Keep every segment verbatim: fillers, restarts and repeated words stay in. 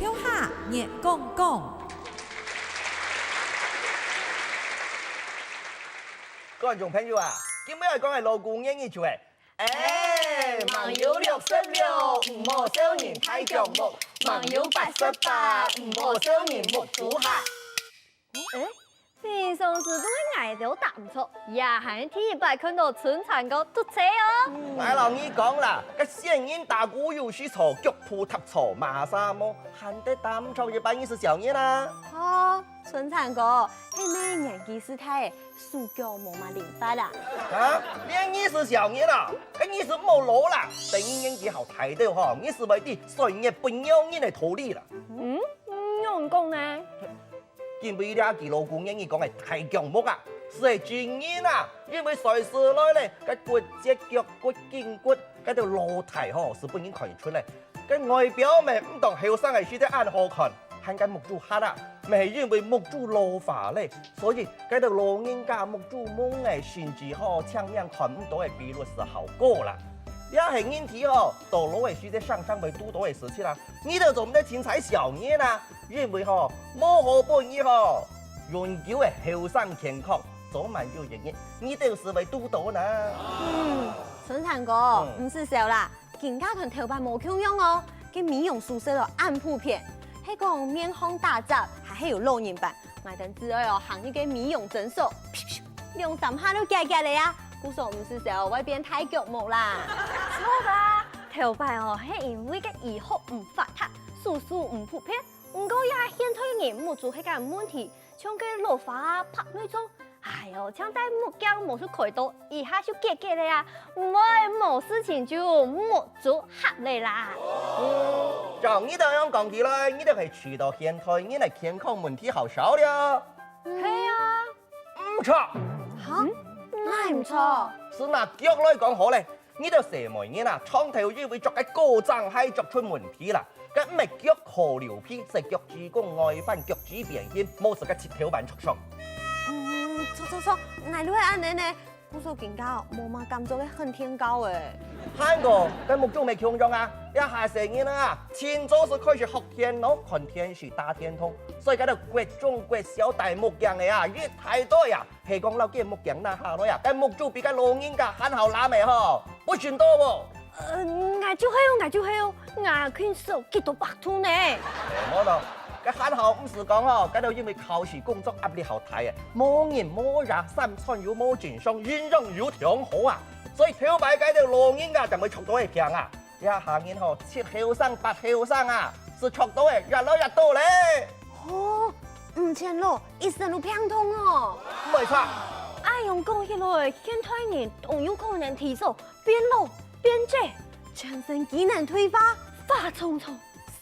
鄉下月光光。觀眾朋友啊，今晡日愛講个老古諺語就係：哎，吂有六十六，毋好笑人大腳目；吂有八十八，毋好笑人目珠瞎。 誒，平常時都係𠊎兜答毋著，這下第一擺看著春蠶哥讀冊哦。𠊎摎你講啦，該仙人打鼓有時錯，腳步踏錯馬沙毛，還得打毋著一百二十小年啊！哦，春蠶哥，係毋係年紀事大，手腳無麼靈活啊？啊，連二十小年啊？該你係無老啦，等你年紀較大兜吼，你就會知歲月不饒人个道理啦。嗯，仰講呢？ 因為這句老古諺語講个大腳目啊，就係真人啊，因為歲數來咧，該骨節、腳骨、頸骨，該兜老態吼，就分人看出來。該外表乜毋當後生个時節恁好看，還該目珠瞎啊，乜係因為目珠老化咧，所以該兜老人家目珠濛个，甚至吼，青盲看毋到个比率就較高啦。這係人體吼，到老个時節常常會堵到个事情啦。你兜做毋得凊彩笑人啊！ 因為吼，無好分你吼，永久个後生健康，早晚有一日，你兜就會堵到呢。嗯，春蠶哥，嗯。毋使愁啦，今下同頭擺無共樣哦，該美容手術哦，恁普遍，係講面項打雜，還係有老人斑，𠊎兜只愛哦，行入該美容診所，兩三下就解決了啊，故所毋使愁會變大腳目啦。著啊，頭擺哦，係因為該醫學毋發達，手術毋普遍， 毋過這下現代人目珠係个問題，像該老花啊、白內障，哎喲，淨戴目鏡無就開刀，一下就解決了啊！毋會無事情就目珠瞎了啦。嗯，照你兜樣講起來，你兜係覺著現代人个健康問題較少了。係啊。毋著。哈？哪毋著？就拿腳來講好咧， 你兜細妹人啊，長透因為著該高踭鞋著出問題啦。該毋係腳科流鼻，就係腳趾公外翻、腳趾變形，無就該膝頭板著傷。嗯，著著著，𠊎就係恁仔呢。故所今下無麼敢著該恨天高誒。還過，該目珠乜共樣啊，這下細人啊，盡早就開始學電腦、看電視、打電動，所以該兜國中、國小戴目鏡个啊，一大堆啊！ 係講摎該目鏡拿下來啊，該目珠比該老人家還較藍个吼，有聽著無？呃，𠊎就係哦，𠊎就係哦，𠊎近視幾多百度呢。哎，無咯，該還好毋使講吼，該兜因為考試工作壓力較大誒，無日無夜，三餐又無正常，營養又忒好啊，所以頭擺該兜老人家正會著著該病啊。 這下人吼，七後生、八後生啊，就著著个越來越多咧。哦，毋曾老，一身都病痛哦。毋會差。恁樣講起來，現代人當有可能提早變老、變矮，全身機能退化，花蒼蒼，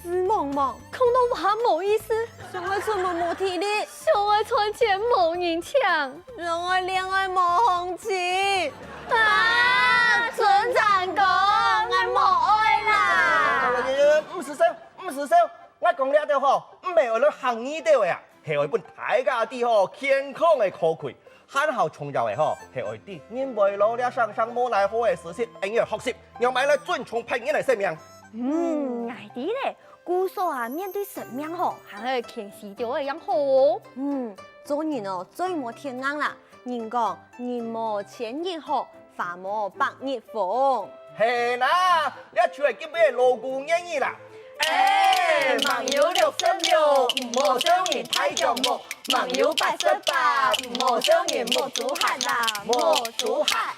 事茫茫，空肚話無意思，想愛出門無體力，想愛賺錢無人請，想愛戀愛無風趣。 啊，春蠶哥，𠊎無愛啦。毋使愁，毋使愁，𠊎講這兜吼，毋係愛來嚇你兜个啊，係愛分大家知吼，健康个可貴。還較重要个吼，係愛知人會老了，常常無奈何个事情，應該學習，仰般來尊重別人个生命。嗯，𠊎知咧，故所啊，面對生命吼，還係愛謙虛兜仔樣好哦。嗯，做人哦，最無天硬啦， 人講，人無千日好，花無百日紅。係啦，這就係今晡个老古諺語啦。哎，吂有六十六，毋好笑人大腳目；吂有八十八，毋好笑人目珠瞎啦，目珠瞎。